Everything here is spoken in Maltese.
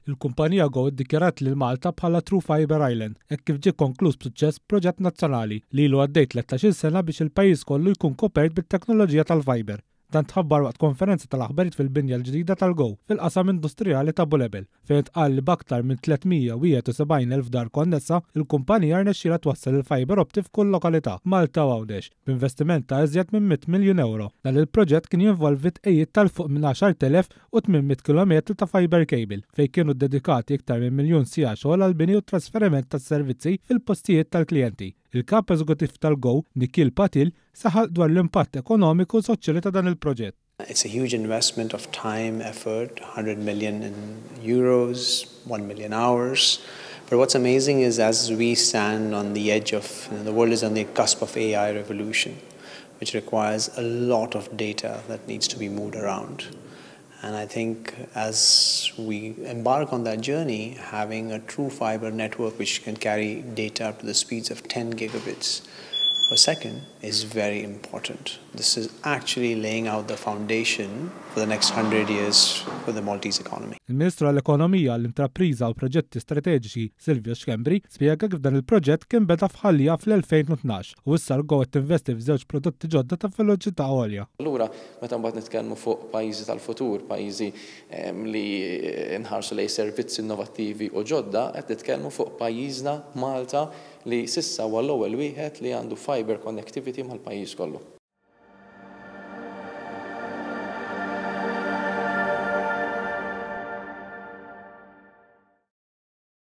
Il-kumpanija Go iddikjarat lil Malta bħala True Fiber Island hekk kif ġie konkluż b'suċċess proġett nazzjonali li ilu għaddej 13-il sena biex il-pajjiż kollu jkun kopert bit-teknoloġija tal-fiber. Dan tħabbar waqt konferenza tal-aħbarijiet fil-binja l-ġdida tal-Go fil-qasam industrijali ta' Bulebel, fejn intqal li b'aktar minn 371,000 dar konnessa, il-kumpanija rnexxielha twassal il-fiber optic f'kull lokalità, Malta u Għawdex, b'investiment ta' iżjed minn 100 miljun ewro. Dan il-proġett kien jinvolvi tqegħid ta' 'l fuq minn 10,800 kilometru ta' fiber cable, fejn kienu ddedikati iktar minn miljun siegħa xogħol għall-bini u t-trasferiment tas-servizzi fil-postijiet tal-klijenti. Il-Kap Eżekuttiv tal-Go, Nikhil Patil, saħaq dwar l-impatt ekonomiku u soċjali ta' dan il-proġett. It's a huge investment of time, effort, 100 million in euros, 1 million hours. But what's amazing is as we stand on the edge of, you know, the world is on the cusp of AI revolution, which requires a lot of data that needs to be moved around. And I think as we embark on that journey, having a true fiber network which can carry data up to the speeds of 10 gigabits per second is very important. This is actually laying out the foundation for the next 100 years for the Maltese economy. Il-Ministru għall-Ekonomija, l-Intrapriża u Proġetti Strateġiċi Silvio Schembri spjega kif dan il-proġett kien beda f'Ħal Lija fl-2012 u issa l-Go qed tinvesti f'żewġ prodotti ġodda ta' veloċità għolja. Allura, meta mbagħad nitkellmu fuq pajjiżi tal-futur, pajjiżi li nħarsu lejn servizzi innovattivi u ġodda, qed nitkellmu fuq pajjiżna Malta li s'issa huwa l-ewwel wieħed li għandu fiber connectivity mal-pajjiż kollu.